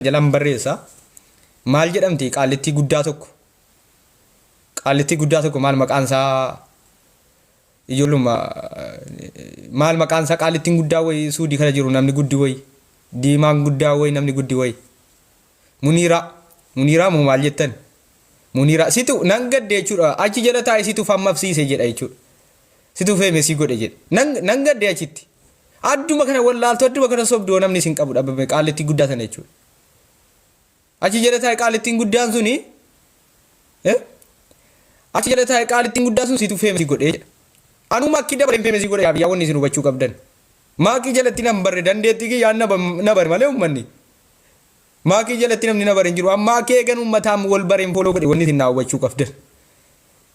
Jalan barreessa. Maal jedhamti qaallittii guddaa tokko? Qaallittii guddaa tokko maal maqaan isaa, ijoolluma, maal maqaan isaa, qaallittiin guddaa wayii Suudii kana jiru, namni guddi wayii, diimaan guddaa wayii, namni guddi wayii. Muniiraa. Muniiraa moo maal jettan? Muniiraa. Situ nan gadde jechuudha. Achi jala taa'ee situ fammafsiise jedha jechuudha. Situ feemesii godhe jedhe. Nan gadde achitti. Adduma kana wallaaltu, adduma kana sobdu, namni isin qabu dhabame, qaallittii guddaa sana jechuudha. Achi jala taa'e qaallittiin guddaan suni, achi jala taa'e qaallittiin guddaan sun situ feemesii godhe jedha. Anuu maakii dabaleen feemesii godhe, yaa biyyaa, wanni isin hubachuu qabdan. Maakii jalatti nan barre, dandeettii kiyyaan na bare malee uummanni. Maakii jalatti namni na bare hin jiru. Amma maakii eegan uummataan wal bareen follow godhe, wanni isin naa hubachuu qabdan.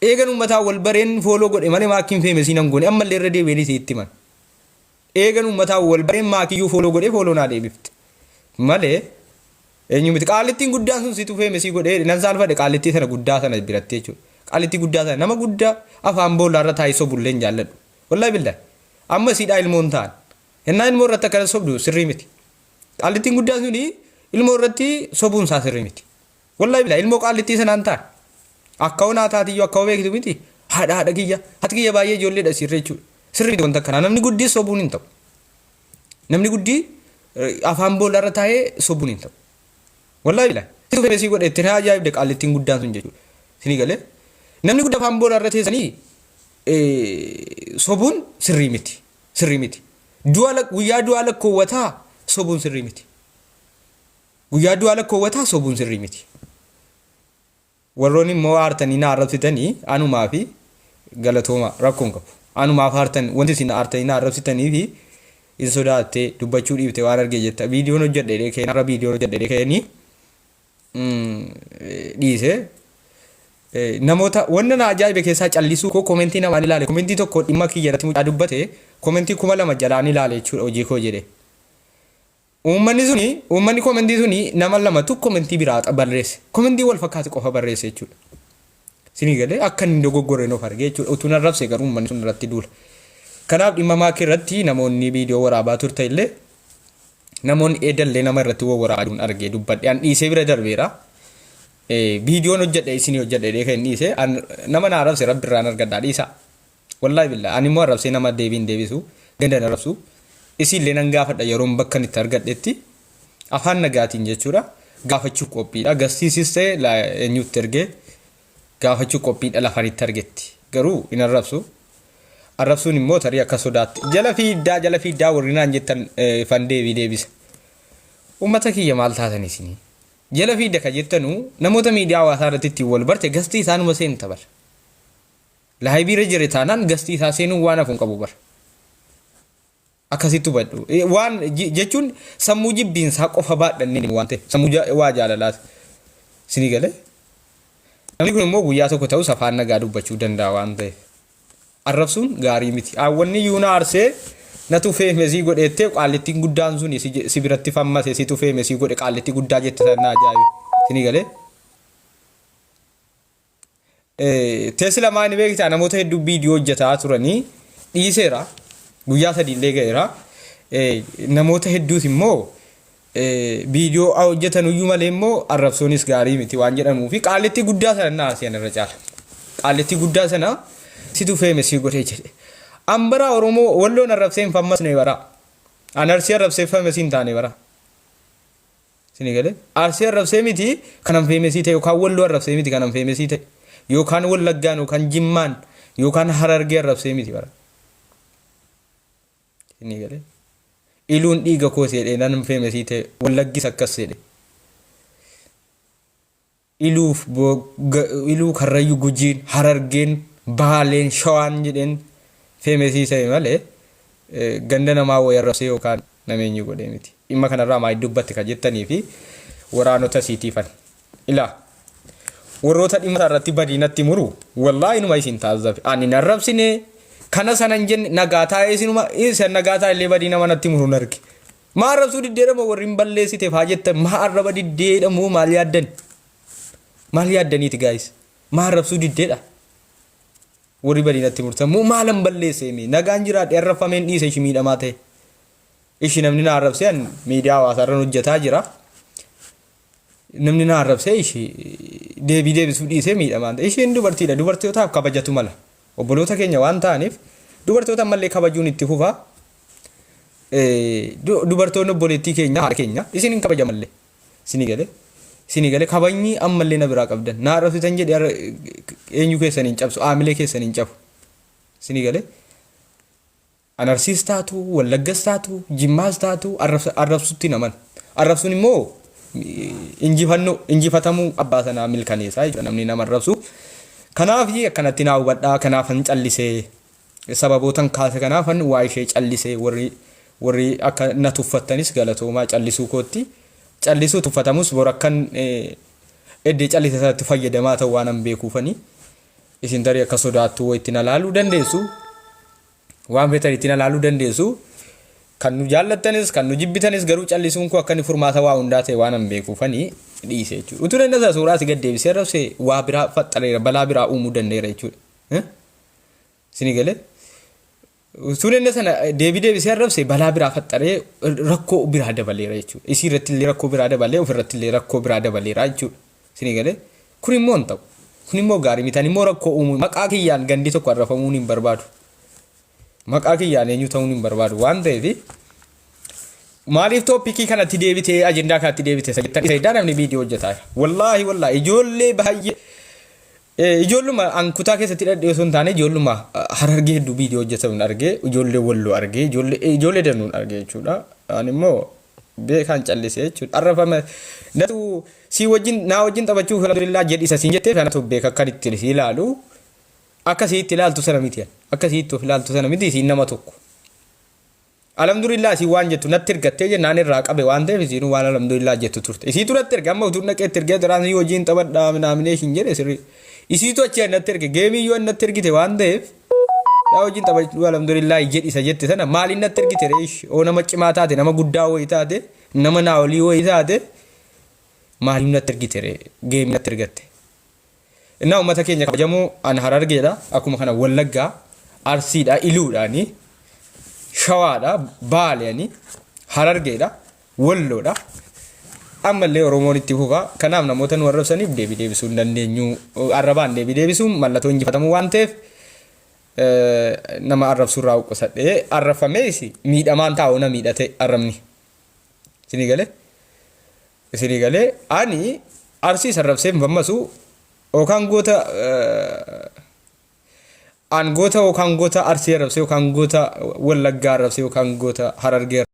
Eegan uummataan wal bareen follow godhe malee maakiin feemesii nan goone, ammallee irra deebi'anii itti himan. Eegan uummataan wal bareen maakiyyuu follow godhee follow naa deebifte. Malee eenyu miti, qaallittiin guddaan sun situ feemesii godhee. Nan saalfadhe qaallittii sana guddaa sana biratti jechuudha. Qaallittii guddaa sana, nama guddaa afaan boollaa irra taa'ee sobullee hin jaalladhu. Wallaahi billahi. Amma siidhaa ilmoon ta'an. Hennaa ilmoo irratti akkana sobdu sirrii miti. Qaallittiin guddaan suni ilmoo irratti sobuun isaa sirrii miti. Wallaahi billahi, ilmoo qaallittii sanaan ta'an. Akka onaa taatiyyuu akka beektu miti. Haadha kiyya. Haati kiyya baay'ee ijoolleedha sirrii jechuudha. Sirrii miti wanta akkanaa, namni guddii sobuun hin ta'u. Namni guddii afaan boolla irra taa'ee sobuun hin ta'u. Wallaahi billahi. Situ feemesii godhe itti ajaa'ibde qaallittiin guddaan sun jechuudha. Isinii galee? Namni guddaa afaan boolla irra teessanii sobuun sirrii miti. Sirrii miti. Guyyaa du'a lakkoowwataa sobuun sirrii miti. Guyyaa du'a lakkoowwataa sobuun sirrii miti. Warroonni immoo aartanii na arrabsitanii anumaa fi galatooma, rakkoon qabu. Anumaaf aartan, wanti isin aartanii na arrabsitanii fi hin sodaattee dubbachuu dhiifte waan argee jetta. Viidiyoon hojjedhe keenarra, viidiyoon hojjedhe keenii dhiise. Namoota wanna na ajaa'ibe keessaa callisuu koo commentii namaan ilaale. Commentii tokko dhimma kiyya irratti mucaa dubbate, commentii 2000 jalaan ilaale jechuudha, hojii koo jedhe. Uummanni suni, uummanni commentii suni, nama lamatu commentii biraa barreesse. Commentii wal fakkaatu qofa barreesse jechuudha. Sinii galee, akka inni dogoggoreen of argee jechuudha. Utuu nan rabse garuu uummanni sun irratti duula. Kanaaf dhimma maakii irratti namoonni viidiyoo waraabaa turte illee, namoonni eedallee nama irratti wawwaraabaa jiruun argee dubbadhe. An dhiisee bira darbeera. Viidiyoon hojjedhe isinii hojjedhe kan dhiise, nama na arrabse rabbi irraan argadhaa, dhiisaa. Wallaahi billaa, ani immoo arrabsee nama deebiin deebisu, ganda na arrabsu. Isiillee nan gaafadha yeroon bakka itti argadhetti, afaan nagaatiin jechuudha, gaafachuuf qophiidha. Gastiisis ta'e eenyutti ergee gaafachuu qophiidha lafaan itti argetti. Garuu hin arrabsu. Arrabsuun immoo tarii akka sodaatti. Jala fiiddaa, jala fiiddaa warri naan jettan fan deebii deebisa. Uummata kiyya, maal taatan isinii? Jala fiidda ka jettanu namoota miidiyaa hawaasaa irratti ittiin wal barte, gastii isaanuma seenta bar. Liveiirra jire taanaan gastii isaa seenuun waan hafu hin qabu bar. Akkasitti hubadhu. Waan jechuun sammuu jibbiinsaa qofa baadhannee waan ta'eef sammuu waa jaalalaati. Isinii galee? Namni kun immoo guyyaa tokko ta'us afaan nagaa dubbachuu danda'a waan ta'eef. Arrabsuun gaarii miti. Wanni yuuna arsee natu feemesii godheettee, qaallittiin guddaan suni si biratti fammase, situ feemesii godhe qaallittii guddaa jette sana ajaa'ibe. Isinii galee? Teessi lamaa ni beektaa, namoota hedduu viidiyoo hojjetaa turanii dhiiseera. Guyyaa 3 illee ga'eera. Namoota hedduus immoo viidiyoo hojjetan iyyuu malee immoo arrabsoonis gaarii miti waan jedhamuu fi qaallittii guddaa sana na arsee irra caala. Qaallittii guddaa sana situ feemesii godhee jedhe. An bara Oromoo Walloon arrabsee hin fammasne bara. An Arsii arrabsee famesii hin taane bara. Isinii galee? Arsii arrabsee miti kanan famous ta'e, yookaan Walloo arrabsee miti kanan famous ta'e, yookaan Wallaggaan yookaan Jimmaan yookaan Harargee arrabsee miti bara. Isinii galee? Iluun dhiiga koo seedhee nan famous ta'e, Wallaggis akkas seedhe. Iluuf Iluu, Karrayyuu, Gujiin, Harargeen, Baaleen, Shawaan jedheen famous ta'e malee ganda namaa wayii arrabsee yookaan nameenyi godhee miti. Dhimma kanarraa maal dubbatti kan jettanii fi waraanota siitiifan. Ilaa, warroota dhimma irratti badii natti muru, wallaahi inuma isin taazzabe. Ani nan rabsine, kana sana hin jenne, nagaa taa'ee isinuma isin nagaa taa'e illee badii nama natti muru hin arge. Maa arrabsuu diddeedhamoo warri hin balleessiteef haa jettan, maa arraba diddeedhamoo, maal yaaddan? Maal yaaddaniiti guys? Maa arrabsuu diddeedha? Warri badii natti murtan moo maalan balleessee mi? Nagaan jiraadhe, arrabfameen dhiise, ishi miidhamaa ta'e. Ishi namni na arrabsee, an miidiyaa hawaasaa irran hojjetaa jira. Namni na arrabsee ishii deebii deebisuu dhiisee miidhamaan ta'e. Isheen dubartiidha. Dubartootaaf kabajatu mala. Obboloota keenya waan ta'aniif dubartoota ammallee kabajuun itti fufa. Dubartoonni obboleettii keenya haadha keenya isin hin kabajamallee. Isinii galee? Isinii galee kabajni ammallee na biraa qabdan. Na arrabsitan jedhee eenyu keessan hin cabsu, aamilee keessan hin cabu. Isinii galee? An Arsiis taatu, Wallaggas taatu, Jimmaas taatu arrabsutti hin amanu. Arrabsuun immoo injifannoo, injifatamuu abbaa sanaa milkaneessa jechuudha namni nama arrabsu. Kanaaf akkanatti naa hubadhaa, kanaafan callisee sababootan kaase kanaafan waa ishee callisee warri warri akka na tuffattanis galatoomaa callisuu kootti. Callisuu tuffatamus bor akkan eddee callise sanatti fayyadamaa ta'u waanan beekuufani. Isin tarii akka sodaattuu wayitti na laaluu dandeessu. Waan feetan ittiin ilaaluu dandeessu. Kan nu jaallattanis kan nu jibbitanis garuu callisuun koo akka inni furmaata waa hundaa ta'e waan an beekuufani dhiise jechuudha. Utuu danda'a suuraa asii gad deebisee arrabse waa biraa faxxareera balaa biraa uumuu danda'eera jechuudha. Isinii galee? Utuu danda'a sana deebii deebisee arrabse balaa biraa faxxaree rakkoo biraa dabaleera jechuudha. Isii irratti illee rakkoo biraa dabalee ofirratti illee rakkoo biraa dabaleera jechuudha. Isinii galee? Kun immoo hin ta'u. Kun immoo gaarii miti. Ani immoo rakkoo uumuu maqaa kiyyaan gandi tokko arrafamuun hin barbaadu. Maqaa kiyyaan eenyu ta'uun hin barbaadu waan ta'eef maaliif tooppikii kanatti deebitee ajendaa kanatti deebite isa jettan isa iddaa namni viidiyoo hojjetaa jira. Wallaahi wallaahi ijoollee baay'ee ijoolluma an kutaa keessatti dhadhee osoo hin taane ijoolluma harargee hedduu viidiyoo hojjetamuun argee ijoollee walloo argee ijoollee ijoollee danuun argee jechuudha. Ani immoo beekaan callisee jechuudha. Arrafame natu sii wajjin naa wajjin taphachuuf alhamdulillah jedhi isa siin jettee kanatu beeka akkan itti si ilaalu akka sii itti ilaaltu sana miti akka sii itti of ilaaltu sana miti siin nama tokko. Alhamdulillah isiin waan jettu natti ergattee jennaan irraa qabe waan ta'eef isiinuu waan alhamdulillah jettu turte. Isiitu natti erge amma utuu naqee itti ergee duraan sii wajjin taphadhaa minaaminee ishiin jedhe sirrii. Isiitu achi natti erge geemii yoo natti ergite waan ta'eef yaa wajjin taphachuu alhamdulillah jedhi isa jette sana maaliin natti ergite reesh oo nama cimaa taate nama guddaa wayii taate nama naa olii wayii taate maaliin natti ergite ree geemii natti ergatte. Innaa uummata keenya kabajamoo an Harargeedha akkuma kana Wallaggaa Arsiidha Iluudhaani Shawaadha Baaleani Harargeedha Walloodha ammallee Oromoon itti fufa kanaaf namoota nu arrabsaniif deebii deebisuu hin dandeenyu arrabaan deebii deebisuun mallattoo injifatamuu waan ta'eef nama arrabsuurraa qusadhee arrabfamees miidhamaan taa'u na miidhate arrabni isinii galee Isinii galee ani Arsiis arrabsee hin fammasu yookaan goota an goota yookaan goota Arsii arrabsee yookaan goota Wallaggaa arrabsee yookaan goota Harargee